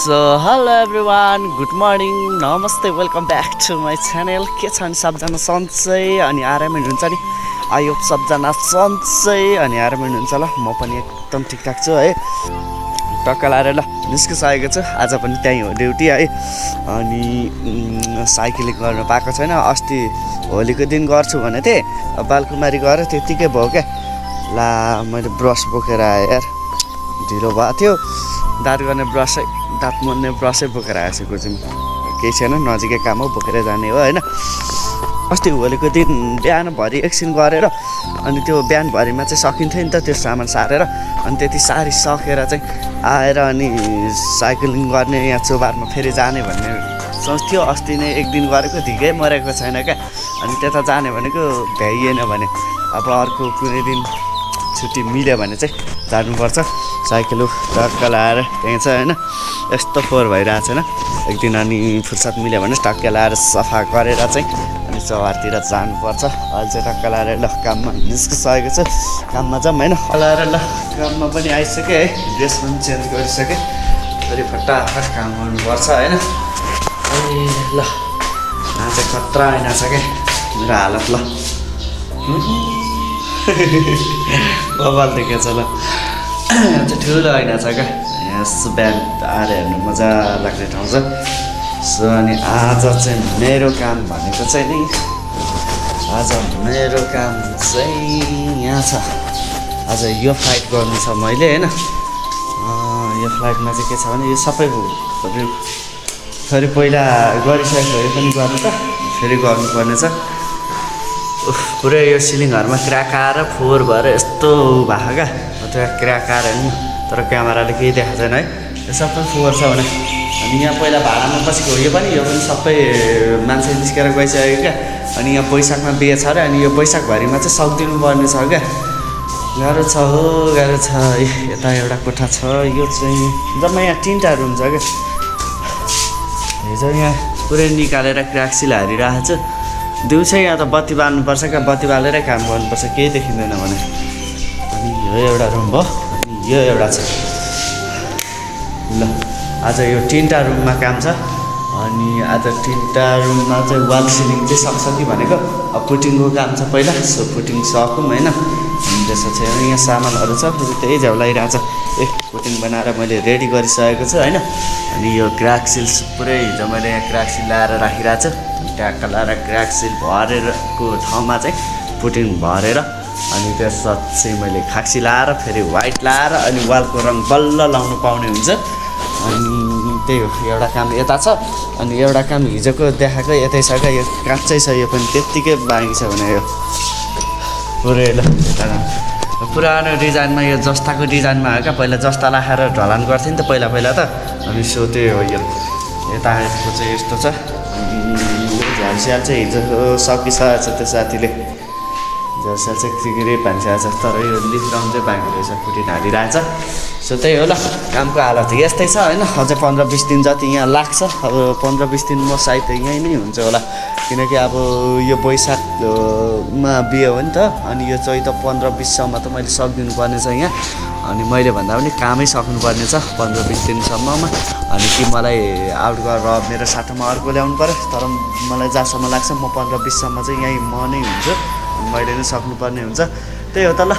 So hello everyone, good morning, namaste, welcome back to my channel. के छ नि सबजना सन्चै अनि आरामै हुनुहुन्छ नि? आई होप सबजना सन्चै अनि आरामै हुनुहुन्छ ल। म पनि एकदम ठिकठाक छु है। टक्क लाएर ल निस्किसकेको छु। आज पनि त्यही हो ड्युटी है। अनि साइक्लिङ गर्न पाएको छैन। अस्ति होलीको दिन गर्छु भने थिएँ, बालकुमारी गएर त्यतिकै भयो क्या। ला मैले ब्रस बोकेर आएँ यार, ढिलो भएको थियो। दाँत गर्ने ब्रसै, दाँत मोल्ने ब्रसै बोकेर आएछु। कुनै केही छैन, नजिकै काम हो, बोकेर जाने हो होइन। अस्ति होलीको दिन बिहानभरि एकछिन गरेर अनि त्यो बिहानभरिमा चाहिँ सकिन्थ्यो नि त त्यो सामान सारेर। अनि त्यति सारी सकेर चाहिँ आएर अनि साइक्लिङ गर्ने यहाँ चोबारमा फेरि जाने भन्ने सोच थियो। अस्ति नै एक दिन गरेको ढिकै मरेको छैन क्या। अनि त्यता जाने भनेको भ्याइएन भने अब अर्को कुनै दिन छुट्टी मिल्यो भने चाहिँ जानुपर्छ। साइकल टक्क लाएर त्यहाँ छ होइन, यस्तो फोहोर भइरहेको छैन। एक दिन अनि फुर्सद मिल्यो भने टक्क लाएर सफा गरेर चाहिँ अनि चौहारतिर जानुपर्छ। अहिले चाहिँ टक्क लाएर ल काममा निस्किसकेको छु। काममा जाऊँ होइन। लाएर ल काममा पनि आइसकेँ है, ड्रेस पनि चेन्ज गरिसकेँ। फेरि फटाफट काम गर्नुपर्छ होइन। ल आज चाहिँ खतरा आइरहेछ क्या मेरो हालत। ल बबाल देखेछ ल, यहाँ चाहिँ ठुलो होइन छ क्या। यहाँ बिहान आएर हेर्नु मजा लाग्ने ठाउँ छ। सो अनि आज चाहिँ मेरो काम भनेको चाहिँ नि, आज मेरो काम चाहिँ यहाँ छ। आज यो फ्लाइट गर्नु छ मैले होइन। यो फ्लाइटमा चाहिँ के छ भने यो सबै फेरि पहिला गरिसकेको यो पनि गर्नु त फेरि गर्नुपर्ने छ। पुरै यो सिलिङहरूमा क्र्याक आएर फोहोर भएर यस्तो भएको क्या। त्यो क्र्याक आएर नि, तर क्यामेराले केही देखाएको छैन है। यो सबै फोहोर छ भने। अनि यहाँ पहिला भाडामा बसेको हो, यो पनि सबै मान्छे निस्केर गइसक्यो क्या। अनि यहाँ बैशाखमा बिहे छ अरे, अनि यो बैशाखभरिमा चाहिँ सकिदिनु पर्ने छ क्या। गाह्रो छ हो, गाह्रो छ। यता एउटा कोठा छ, यो चाहिँ जम्मा यहाँ 3टा रुम छ क्या। हिजो यहाँ पुरै निकालेर क्र्याक सिल हारिरहेको छु। दिउँसै यहाँ त बत्ती बाल्नुपर्छ क्या, बत्ती बालेरै काम गर्नुपर्छ, केही देखिँदैन भने। अनि यो एउटा रुम भयो, अनि यो एउटा छ। ल आज यो 3टा रुममा काम छ। अनि आज 3टा रुममा चाहिँ वाल सिलिङ चाहिँ सक्छ कि भनेको। अब पुटिङको काम छ पहिला, सो पुटिङ सकौँ होइन। अनि त्यसपछि यहाँ सामानहरू छ, फेरि त्यही झ्याउ लगाइरहेको छ। पुटिङ बनाएर मैले रेडी गरिसकेको छु होइन। अनि यो क्र्याक सिल पुरै हिजो मैले यहाँ क्र्याक सिल लगाएर राखिरहेको छु। ट्याक्क लाएर क्र्याक सिल भरेरको ठाउँमा चाहिँ पुटिङ भरेर अनि त्यसपछि मैले खाक्सी लाएर फेरि वाइट लाएर अनि वालको रङ बल्ल लाउनु पाउने हुन्छ। अनि त्यही हो, एउटा काम यता छ। अनि एउटा काम हिजोको देखाएको यतै छ क्या। यो काँचै छ, यो पनि त्यत्तिकै बाँकी छ भने यो पुरै ल पुरानो डिजाइनमा, यो जस्ताको डिजाइनमा हो क्या। पहिला जस्ता लाखेर ढलान गर्थ्यो नि त पहिला त। अनि सो त्यही हो, यो यताको चाहिँ यस्तो छ। झ्यालस्याल चाहिँ हिजो सकिसकेको छ त्यो साथीले। झ्यालस्याल चाहिँ क्रिक्री भान्सिरहेको छ, तर यो लिफ राउन्ड चाहिँ बाँकी रहेछ, पुटिङ हालिरहेछ। सो त्यही हो ल, कामको हालत यस्तै छ होइन। अझै 15-20 दिन जति यहाँ लाग्छ। अब 15-20 दिन म सायद यहीँ नै हुन्छ होला, किनकि अब यो बैशाखमा बिहे हो नि त। अनि यो चैत 15-20सम्म त मैले सकिदिनु पर्ने छ यहाँ। अनि मैले भन्दा पनि कामै सक्नुपर्ने छ 15-20 दिनसम्ममा। अनि कि मलाई आउट गरेर मेरो साथोमा अर्को ल्याउनु पऱ्यो, तर मलाई जहाँसम्म लाग्छ म 15-20सम्म चाहिँ यहीँ म नै हुन्छु, मैले नै सक्नुपर्ने हुन्छ। त्यही हो त ल।